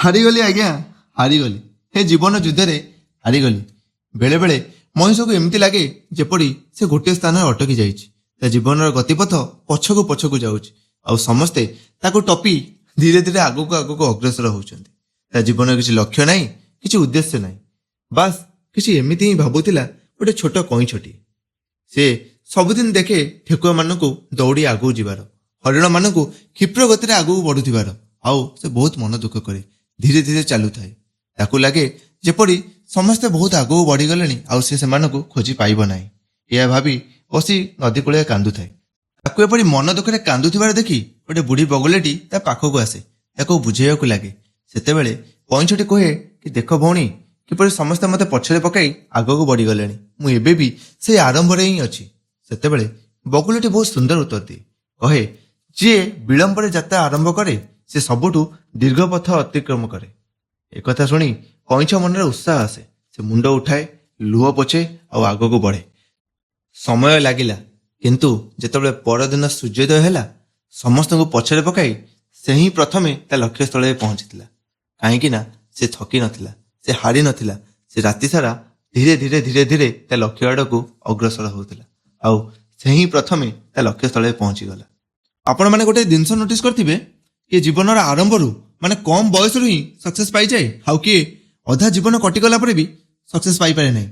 ହାରିଗଲି ଆଜ୍ଞା, ହାରିଗଲି। ହେ ଜୀବନ ଯୁଦ୍ଧରେ ହାରିଗଲି। ବେଳେବେଳେ ମଣିଷକୁ ଏମିତି ଲାଗେ ଯେପରି ସେ ଗୋଟିଏ ସ୍ଥାନରେ ଅଟକି ଯାଇଛି। ତା ଜୀବନର ଗତିପଥ ପଛକୁ ପଛକୁ ଯାଉଛି ଆଉ ସମସ୍ତେ ତାକୁ ଟପି ଧୀରେ ଧୀରେ ଆଗକୁ ଆଗକୁ ଅଗ୍ରସର ହେଉଛନ୍ତି। ତା ଜୀବନରେ କିଛି ଲକ୍ଷ୍ୟ ନାହିଁ, କିଛି ଉଦ୍ଦେଶ୍ୟ ନାହିଁ। ବାସ୍, କିଛି ଏମିତି ହିଁ ଭାବୁଥିଲା ଗୋଟେ ଛୋଟ କଇଁଛଟିଏ। ସେ ସବୁଦିନ ଦେଖେ ଠେକୁଆମାନଙ୍କୁ ଦୌଡ଼ି ଆଗକୁ ଯିବାର, ହରିଣମାନଙ୍କୁ କ୍ଷିପ୍ର ଗତିରେ ଆଗକୁ ବଢୁଥିବାର ଆଉ ସେ ବହୁତ ମନ ଦୁଃଖ କରେ, ଧୀରେ ଧୀରେ ଚାଲୁଥାଏ। ତାକୁ ଲାଗେ ଯେପରି ସମସ୍ତେ ବହୁତ ଆଗକୁ ବଢିଗଲେଣି ଆଉ ସେ ସେମାନଙ୍କୁ ଖୋଜି ପାଇବ ନାହିଁ। ଏହା ଭାବି ବସି ନଦୀ କୂଳରେ କାନ୍ଦୁଥାଏ। ତାକୁ ଏପରି ମନ ଦୁଃଖରେ କାନ୍ଦୁଥିବାର ଦେଖି ଗୋଟେ ବୁଢୀ ବଗଲେଟି ତା ପାଖକୁ ଆସେ, ତାକୁ ବୁଝେଇବାକୁ ଲାଗେ। ସେତେବେଳେ କଇଁଛଟି କୁହେ କି, ଦେଖ ଭଉଣୀ, କିପରି ସମସ୍ତେ ମୋତେ ପଛରେ ପକାଇ ଆଗକୁ ବଢିଗଲେଣି, ମୁଁ ଏବେ ବି ସେଇ ଆରମ୍ଭରେ ହିଁ ଅଛି। ସେତେବେଳେ ବଗୁଲିଟି ବହୁତ ସୁନ୍ଦର ଉତ୍ତର ଦିଏ। କହେ, ଯିଏ ବିଳମ୍ବରେ ଯାତ୍ରା ଆରମ୍ଭ କରେ, ସେ ସବୁଠୁ ଦୀର୍ଘ ପଥ ଅତିକ୍ରମ କରେ। ଏକଥା ଶୁଣି କଇଁଛ ମନରେ ଉତ୍ସାହ ଆସେ। ସେ ମୁଣ୍ଡ ଉଠାଏ, ଲୁହ ପୋଛେ ଆଉ ଆଗକୁ ବଢେ। ସମୟ ଲାଗିଲା, କିନ୍ତୁ ଯେତେବେଳେ ପରଦିନ ସୂର୍ଯ୍ୟୋଦୟ ହେଲା, ସମସ୍ତଙ୍କୁ ପଛରେ ପକାଇ ସେ ହିଁ ପ୍ରଥମେ ତା ଲକ୍ଷ୍ୟସ୍ଥଳରେ ପହଞ୍ଚିଥିଲା। କାହିଁକି ନା ସେ ଥକି ନଥିଲା, ସେ ହାରି ନଥିଲା। ସେ ରାତି ସାରା ଧୀରେ ଧୀରେ ଧୀରେ ଧୀରେ ତା ଲକ୍ଷ୍ୟ ଆଡ଼କୁ ଅଗ୍ରସର ହେଉଥିଲା ଆଉ ସେ ହିଁ ପ୍ରଥମେ ତା ଲକ୍ଷ୍ୟସ୍ଥଳରେ ପହଞ୍ଚିଗଲା। ଆପଣମାନେ ଗୋଟେ ଜିନିଷ ନୋଟିସ୍ କରିଥିବେ, କିଏ ଜୀବନର ଆରମ୍ଭରୁ, ମାନେ କମ୍ ବୟସରୁ ହିଁ ସକ୍ସେସ୍ ପାଇଯାଏ ଆଉ କିଏ ଅଧା ଜୀବନ କଟିଗଲା ପରେ ବି ସକ୍ସେସ୍ ପାଇପାରେ ନାହିଁ।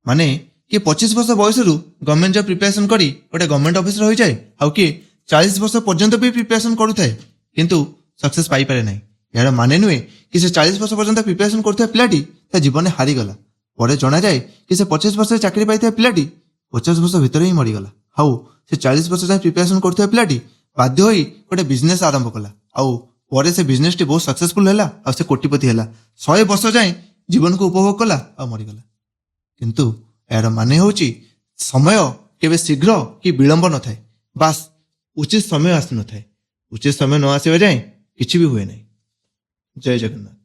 ମାନେ କିଏ 25 ବର୍ଷ ବୟସରୁ ଗଭର୍ଣ୍ଣମେଣ୍ଟ ଜବ୍ ପ୍ରିପାରେସନ୍ କରି ଗୋଟେ ଗଭର୍ଣ୍ଣମେଣ୍ଟ ଅଫିସର ହୋଇଯାଏ ଆଉ କିଏ 40 ବର୍ଷ ପର୍ଯ୍ୟନ୍ତ ବି ପ୍ରିପାରେସନ୍ କରୁଥାଏ, କିନ୍ତୁ ସକ୍ସେସ୍ ପାଇପାରେ ନାହିଁ। ଏହାର ମାନେ ନୁହେଁ କି ସେ 40 ବର୍ଷ ପର୍ଯ୍ୟନ୍ତ ପ୍ରିପାରେସନ୍ କରୁଥିବା ପିଲାଟି ତା ଜୀବନରେ ହାରିଗଲା। ପରେ ଜଣାଯାଏ କି ସେ 25 ବର୍ଷରେ ଚାକିରି ପାଇଥିବା ପିଲାଟି 50 ବର୍ଷ ଭିତରେ ହିଁ ମରିଗଲା ଆଉ ସେ 40 ବର୍ଷ ଯାଏଁ ପ୍ରିପାରେସନ୍ କରୁଥିବା ପିଲାଟି ବାଧ୍ୟ ହୋଇ ଗୋଟେ ବିଜନେସ୍ ଆରମ୍ଭ କଲା ଆଉ ପରେ ସେ ବିଜନେସଟି ବହୁତ ସକ୍ସେସଫୁଲ ହେଲା ଆଉ ସେ କୋଟିପତି ହେଲା। 100 ବର୍ଷ ଯାଏଁ ଜୀବନକୁ ଉପଭୋଗ କଲା ଆଉ ମରିଗଲା। କିନ୍ତୁ ଏହାର ମାନେ ହେଉଛି, ସମୟ କେବେ ଶୀଘ୍ର କି ବିଳମ୍ବ ନଥାଏ। ବାସ୍, ଉଚିତ ସମୟ ଆସିନଥାଏ। ଉଚିତ ସମୟ ନ ଆସିବା ଯାଏଁ କିଛି ବି ହୁଏ ନାହିଁ। ଜୟ ଜଗନ୍ନାଥ।